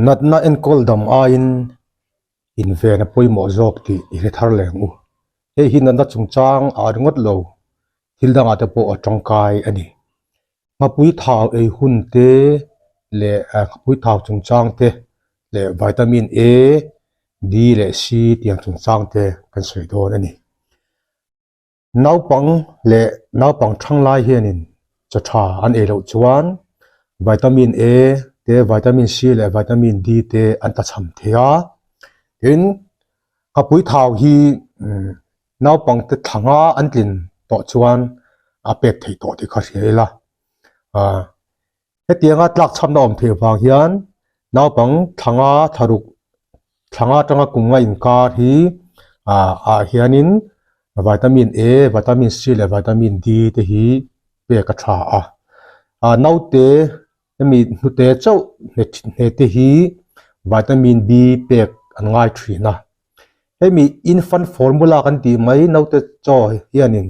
Natna enkawl dam aiin inven a pawimawh zawk tih i hre thar leh ang u. Hei hi natna chungchang ah ringawt lo, thil dangah te pawh a tangkai a ni. Nghapui thau ei hun te leh nghapui thau chungchang te leh vitamin A, D leh C tiang chungchang te kan sawi dawn a ni. Naupang leh naupang thang lai hianin chaw tha an ei loh chuan vitamin A te, vitamin C leh vitamin D te an tlachham thei a. Tin, nghapui thau hi naupang te thlanga an tlin tawh chuan a pek theih tawh tih kha hria ila. Hetianga tlakchhamna awm theih vang hian naupang thlanga thlaruk thlanga atanga kum nga inkar hi ah ah hianin vitamin A, vitamin C leh vitamin D te hi pek a tha a. Ah naute hemi hnute chauh hne te hi vitamin B pek an ngai thin a. Hemi infant formula kan tih mai naute chaw hianin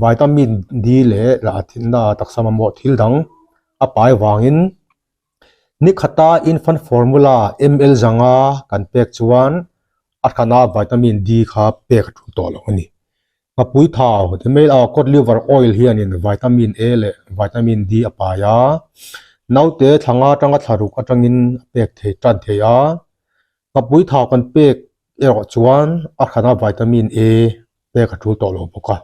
vitamin D leh lah thinna taksa mamawh thil dang a pai vangin ni khata infant formula ml zanga kan pek chuan a hrana vitamin D kha pek a tul tawh lo a ni. Ngapui thau, the male a cod liver oil hianin vitamin A leh vitamin D a pai a, naute thla nga atanga thla ruk atangin a pek thei tan thei a. Ngapui thau kan pek erawh chuan a hrana vitamin A pek a tul tawh lo bawk a.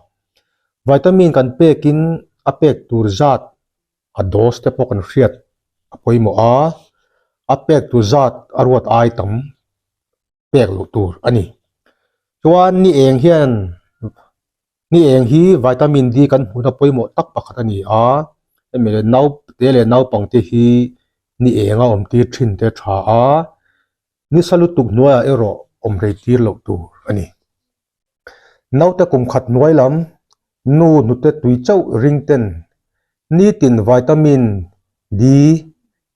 Vitamin kan pekin a pek tur zat a dose te pawh kan hriat a pawimawh a, a pek tur zat a ruat ai tam pek loh tur a ni. Chuan ni eng hian Ni eng hi vitamin D kan hmuhna pawimawh tak pakhat a ni a, hemi leh naute leh naupangte hi ni enga awm tir thin te a tha a, nisa lutuk hnuaiah erawh awm rei tir loh tur a ni. Naute kum khat hnuai lam nu hnute tui chauh ring ten nitin vitamin D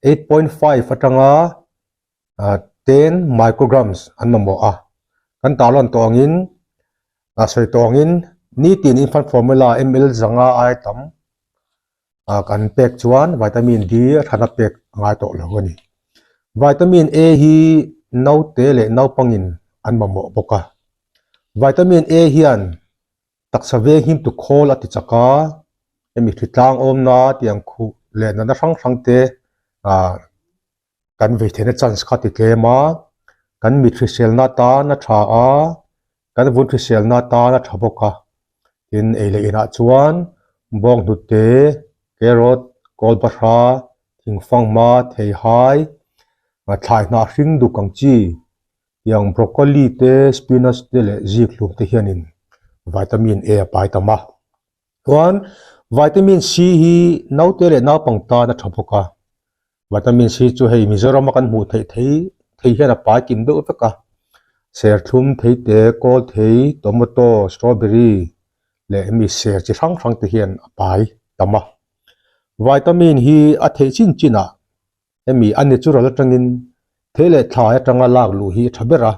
8.5 atanga 10 micrograms an mamawh a, kan tarlan tawh angin a sawi tawh angin nitin infant formula ml zanga ai tam kan pek chuan vitamin D a thana pek a ngai tawh lo a ni. Vitamin A hi naute leh naupangin an mamawh bawk a, vitamin A hian taksa veng him tu khawl a ti chak a, hemi hritlang awmna tiang khuh leh natna hrang hrang te ah Kan vei theihna chance kha ti tlem a, kan mit hriselna atan a tha a, kan vun hriselna atan a tha bawk a. Tin, ei leh inah chuan bawnghnute, carrot, kawlbahra, thingfanghma, theihai, thlai hnah hring duk ang chi, tiang broccoli te, spinach te leh zikhlum te hianin vitamin A a pai tam a. Chuan vitamin C hi naute leh naupang tan a tha bawk a, vitamin C chu hei Mizoram a kan hmuh theih thei thei hian a pai kim deuh vek a, serthlum thei te, kawl thei, tomato, strawberry leh hemi ser chi hrang hrang te hian a pai tam a. Vitamin hi a theih chin chin ah hemi a natural atangin thei leh thlai atanga lak luh hi a tha ber a,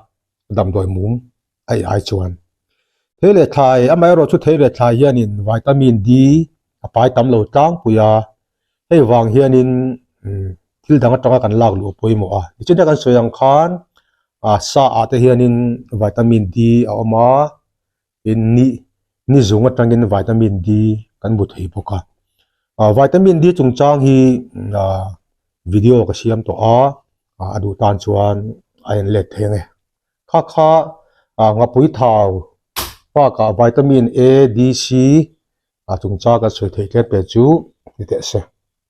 damdawi mum a ei ai chuan. Thei leh thlai, amaherawh chu thei leh thlai hianin vitamin D a pai tam lo tlangpui a, hei vang hianin thil dang atanga kan lak luh a pawimawh a. Nichin a kan sawi ang khan sa ah te hianin vitamin D a awm a, tin ni ni zung atangin vitamin D kan bu thei bawk a. Ah vitamin D chungchang hi ah video ka siam tawh a, ah a duh tan chuan a en let thei ang e. Kha kha ah ngapui thau bakah vitamin A, D, C ah chungchang kan sawi theih tlem te chu ni teh se.